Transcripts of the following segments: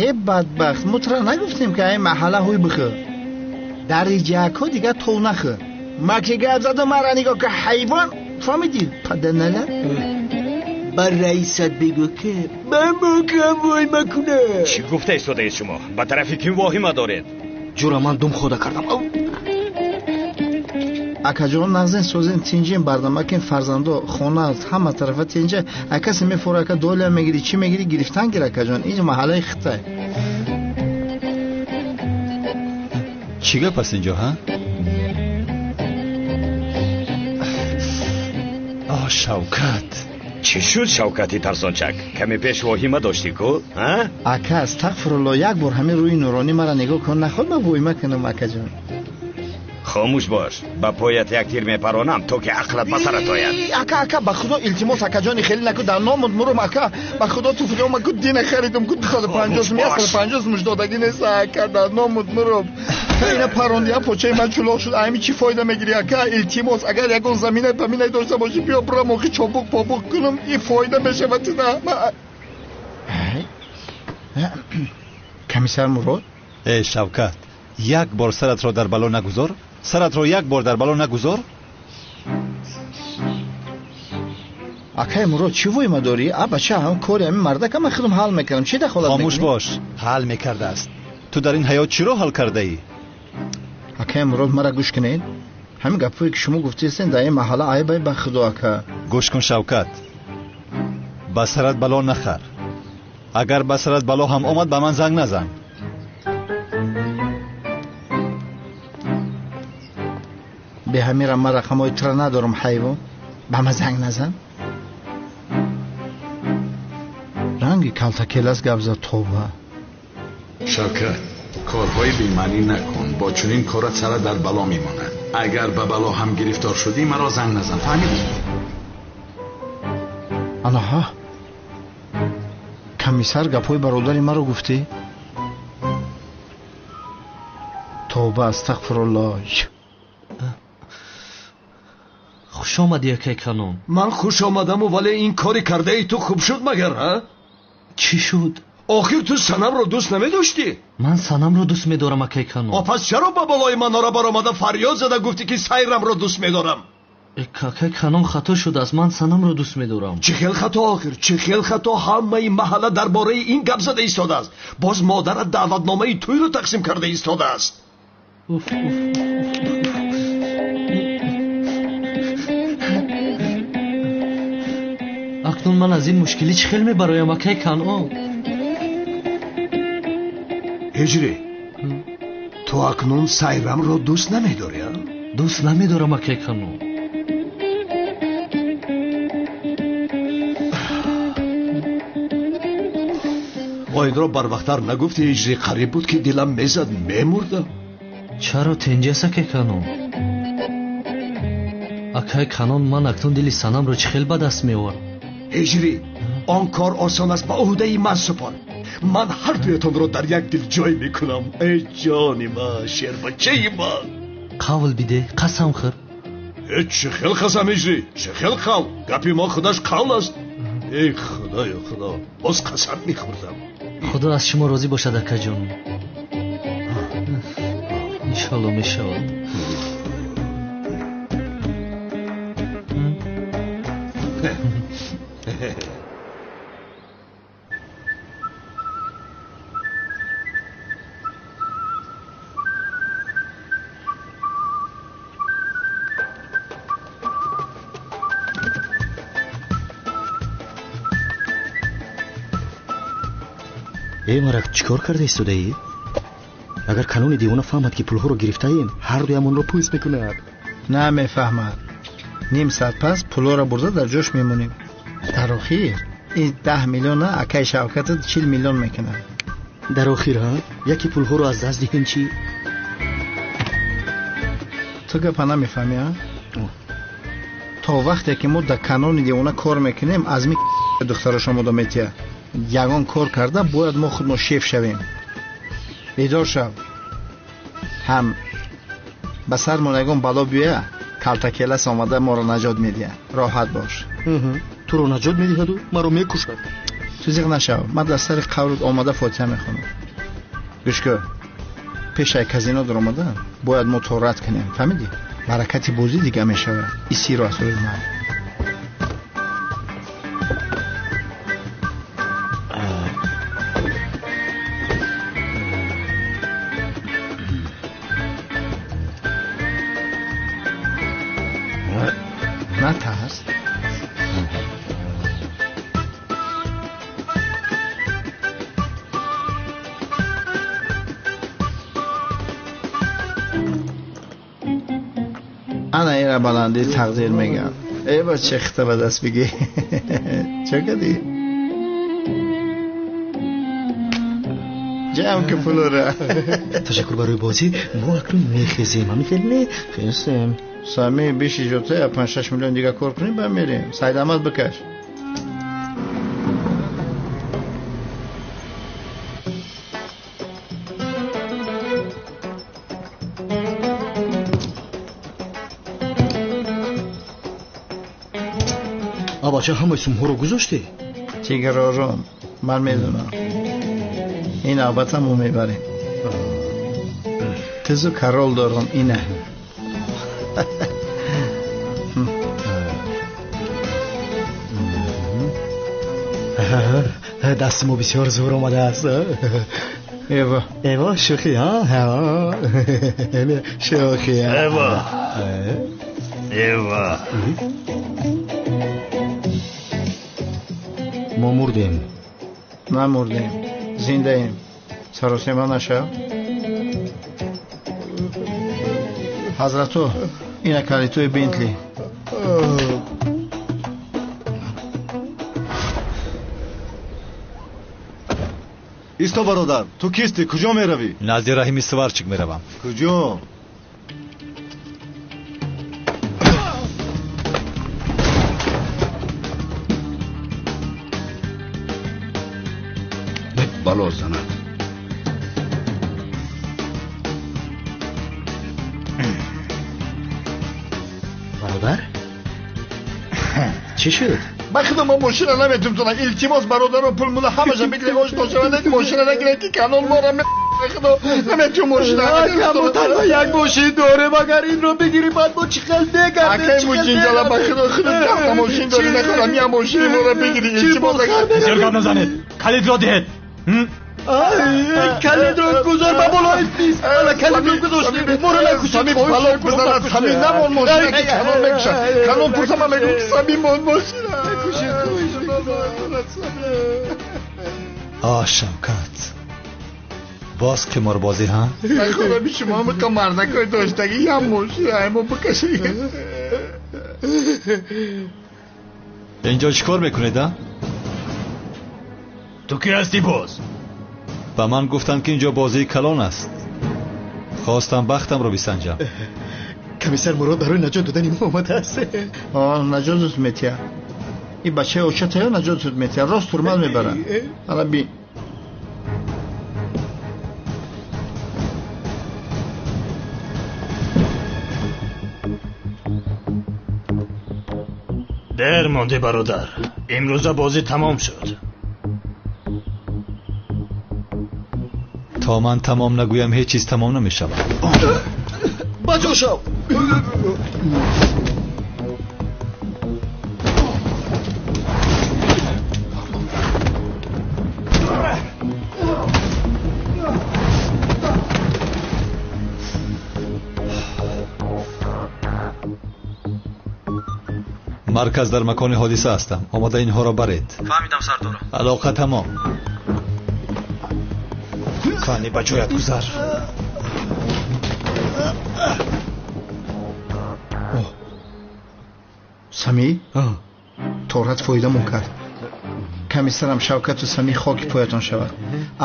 Э бадбахт, мо тура нагуфтем ки ай маҳалла ҳуй бихӯр. Дариҷаакҳо дигар тов нахӯр. Ма ки гап задам, мара нигоҳ ки ҳайвон, фаҳмидӣ? Паданалат. Ба раисат бигӯ ки ба мо кам воҳима кунад. Чӣ гуфта истодаед шумо? Ба тарафи ким воҳима доред? Ҷура, ман дум хода кардам. Акаҷон, нағзен созен тинҷен бардамакен фарзандо хона ҳама тарафа тинҷа. Акасе мефора ака доля мегири, чӣ мегири, гирифтан гир акаҷон. Инҷа маҳаллаи хитай. Чӣ гап аст инҷо, ҳа? О, Шавкат. Чӣ шуд, Шавкати тарсончак? Каме пеш воҳима доштӣ ку, ҳа? Ака, астағфирулло, як бор ҳамин рӯи нуронӣ мара нигоҳ кун, наход ман воҳима кунам, акаҷон. Хомӯш бош, ба поят як тир мепаронам, то ки ақлат ба сарат ояд. Ака, ака, ба худо илтимос, акаҷони хеле наку, дар номут мурум, ака, ба худо туфлиёма ку дина харидум, ку 250 сум, 150 сум додагӣ нест, ака, дар номут мурум. Ина паронди, а почаи ман чулоқ шуд, ами чӣ фоида мегирӣ, ака, илтимос, агар ягон замина паминай дошта бошӣ, биё бурам, охи чобуқ побуқ кунам, и фоида мешавад тина. Комиссар Мурод? Э, Шавкат, як бор саратро дар бало нагузор. Саратро як бор дар бало нагузор. Акай Мурод, чӣ воима дорӣ? А бача, ҳам кори ҳамин мардак, ман худам ҳал мекунам. Чӣ дахолат мекунӣ? Хомӯш бош, ҳал мекардааст. Ту дар ин ҳаёт чиро ҳал кардаӣ? Акай Мурод, мара гӯш кунед. Ҳамин гапҳое ки шумо гуфтаистен дар ин маҳалла айбай ба худо, ака. Гӯш кун, Шавкат, ба сарат бало нахар. Агар ба сарат бало ҳам омад, ба ман занг назан. Беҳамира ман рақамҳои тура надорам, ҳайвон. Ба ман занг назан. Ранги калтакелас гап зад, тоба. Шавкат, корҳои бемаънӣ накун. Бо чунин корат сарат дар бало мемонад. Агар ба бало ҳам гирифтор шудӣ, маро занг назан, фаҳмидӣ? Анаҳа, комиссар гапҳои бародари маро гуфтӣ? Тоба, астағфируллоҳ. Хуш омадӣ, акай Канон. Ман хуш омадаму, вале ин кори кардаи ту хуб шуд магар, ҳа? Чӣ шуд? Охир ту Санамро дӯст намедоштӣ? Ман Санамро дӯст медорам, акай Канон. О, пас чаро ба болои манора баромада фарёд зада гуфтӣ ки Сайрамро дӯст медорам? Акай Канон, хато шудааст. Ман Санамро дӯст медорам. Чӣ хел хато охир? Чӣ хел хато? Ҳамаи маҳалла дар бораи ин гап зада истодааст. Боз модарат даъватномаи тӯйро тақсим карда истодааст. Уф, уф. Акнун ман аз ин мушкилӣ чӣ хел мебароям, акай Канон? Ҳиҷрӣ, ту акнун Сайрамро дӯст намедорӣ, а? Дӯст намедорам, акай Канон. Бо инро барвақттар нагуфтӣ, Ҳиҷрӣ, қариб буд ки дилам мезад, мемурдам. Чаро тенҷаст, акай Канон? Акай Канон, ман акнун дили Санамро чӣ хел ба даст меоварам? Ҳиҷрӣ, он кор осон аст, ба ӯҳдаи ман супор. Ман ҳар дуятонро дар як дил ҷой мекунам. Эй ҷони ман, шербачаи ман. Қавл бидеҳ, қасам хӯр. Э, чӣ хел қасам, Ҳиҷрӣ? Чӣ хел қавл? Гапи мо худаш қавл аст. Эй худоё, худо, боз қасам мехӯрдам. Худо аз шумо розӣ бошад, акаҷон. Иншалло мешавад. Э, марак, чӣ кор карда истодаӣ? Агар Канони девона фаҳмад, ки пулҳоро гирифтаем, ҳар дуямонро пӯст мекунад. На мефаҳмад. Ним соат пас пулҳоро бурда дар ҷош мемонем. Дар охир ин 10 миллиона акай Шавкатат 40 миллион мекунад. Дар охир, ҳа? Яке пулҳоро аз даст диҳем чӣ? Ту гапа намефаҳмӣ, а? То вақте ки мо дар Канони девона кор мекунем, аз ми духтарош омода метиҳад. Ягон кор карда бояд мо худмо шеф шавем. Бедор шав. Ҳам ба сармон ягон бало биёя, калтакелас омада моро наҷот медиҳад. Роҳат бош. Туро наҷот медиҳаду маро мекушад. Ту зиқ нашав, ман дар сари қаврут омада фотиҳа мехонам. Гӯш кун, пешаи казино даромадан бояд мо торат кунем, фаҳмидӣ? Баракати бозӣ дига мешавад. И сирро аз рӯи ман. Натарс. Ана ира баландии тақдир мегам. Э бача, хита ба даст бигӣ. Чӣ кардӣ? Ҷамъ ки пулора. Ташаккур барои бозӣ. Мо акнун мехезем. Ҳамин хел не? Хестем. Сами биши ҷотая 5-6 миллион дига кор кунем, ба мерем. Сайдамад бикаш. Бача, ҳамаи сумҳоро гузоштӣ? Тигр ором, ман медонам. Ин навбата мо мебарем. Тизу карол дорам, ина. Дасти мо бисёр зур омадааст. Эва. Эва, шӯхӣ, шӯхӣ. Эва. Эва. Мо мурдем. Намурдем, зиндаем. Саросема нашав. Ҳазрату, ина калитои Бентли. Исто, бародар, ту кистӣ? Куҷо меравӣ? Назди Раҳими Сварчик меравам. Куҷо? Бало занад. Бародар, чӣ шуд? Ба худо, мо мошина наметумтонам. Илтимос, бародаро, пул мула ҳамаша бигиред, ош ношавад, мошина нагиред, ки канон мора худо наметум мошина. Танҳо як мошин дорем, агар инро бигирӣ, баъд мо чӣ хел мегардем? Акай мучинҷала, ба худо, худо даҳта мошин дорӣ, нахӯрам, я мошини моро бигирӣ, илтимос. Бисёр гап назанед, калидро диҳед. Калидро гузор ба болои миз. Ала, калидро гузоштем, моро накушед. Самим, бало бизанад, Самим, намон мошина, ки канон мекушад. Канон пурса, ман мегӯям, ки Самим мон мошина. А, Шавкат, боз қиморбозӣ, ҳа? Нахӯрам, шумо ҳамиқа мардакои доштагӣ, ям мошина мо бикашед. Инҷо чӣ кор мекунед, а? Ту кӣ ҳастӣ боз? Ба ман гуфтанд, ки инҷо бозии калон аст. Хостам бахтамро бисанҷам. Комиссар Мурод барои наҷот додани мо омадааст. Наҷотат метиҳад. Ин бачаи очатаё наҷотат метиҳад. Рост турман мебарад. Ана би. Дер мондӣ, бародар. Имрӯза бозӣ тамом шуд. То ман тамом нагӯям, ҳеҷ чиз тамом намешавад. Ба ҷо шав. Марказ, дар макони ҳодиса ҳастам. Омода инҳоро баред. Фаҳмидам, сардора. Алоқа тамом. Кани, ба ҷоят гузар. Самӣ, торат фоидамон кард. Комиссарам, Шавкату Самӣ хоки поятон шавад.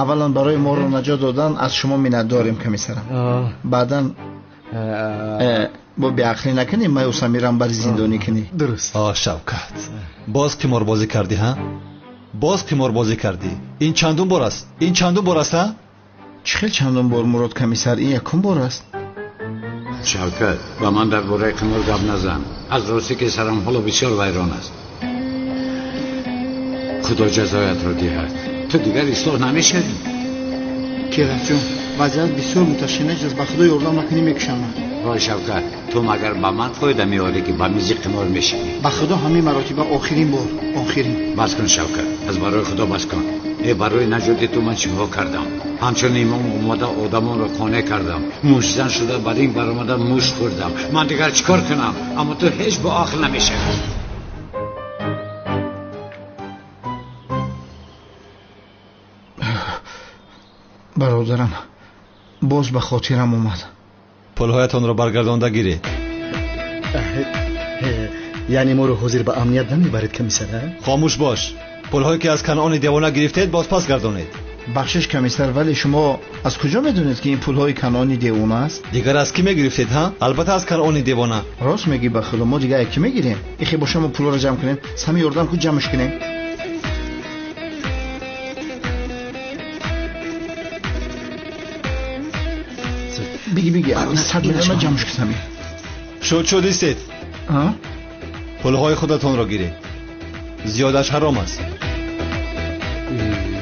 Аввалан барои моро наҷот додан аз шумо миннатдорем, комиссарам. Баъдан бо беақлӣ накунӣ, маю Самирам бари зиндонӣ кунӣ. Дуруст. А, Шавкат, боз қиморбозӣ кардӣ, ҳа? Боз қиморбозӣ кардӣ. Ин чандум бор аст? Ин чандум бор аст, ҳа? Чӣ хел чандум бор, Мурод комиссар? Ин якум бор аст. Шавкат, ба ман дар бораи қимор гап назан. Аз ростӣ ки сарам ҳоло бисёр вайрон аст. Худо ҷазоятро диҳад. Ту дигар ислоҳ намешавӣ. Кирафҷон. Вазъият бисёр муташанниҷ аст, ба худо ёрдам накунӣ мекушам. Вой Шавкат, ту магар ба ман фоида меорӣ ки ба мизи қимор мешинӣ? Ба худо ҳамин маротиба охирин бор, охирин. Бас кун Шавкат, аз барои худо бас кун. Э, барои наҷоти ту ман чиҳо кардам? Ҳамчун имом омада одамонро қонеъ кардам. Муштзан шуда ба ринг баромада мушт хӯрдам. Ман дигар чӣ кор кунам? Аммо ту ҳеҷ бо ақл намешавӣ. Бародарам, боз ба хотирам омад. Пулҳоятонро баргардонда гиред. Яъне моро ҳозир ба амният намебаред, комиссар? Хомӯш бош. Пулҳое ки аз Канъони девона гирифтед, боз пас гардонед. Бахшиш комиссар, вале шумо аз куҷо медонед ки ин пулҳои Канъони девона аст? Дигар аз кӣ мегирифтед, ҳа? Албатта аз Канъони девона. Рост мегӣ, ба худо, мо дигар кӣ мегирем? Ихе боша мо пулҳоро ҷамъ кунем, сами ёрдам ку ҷамъш кунем. Биги, биги, 100 миллиона ҷамъш кунам. Шуд, шуд, истед. Пулҳои худатонро гиред. Зиёдаш ҳаром аст.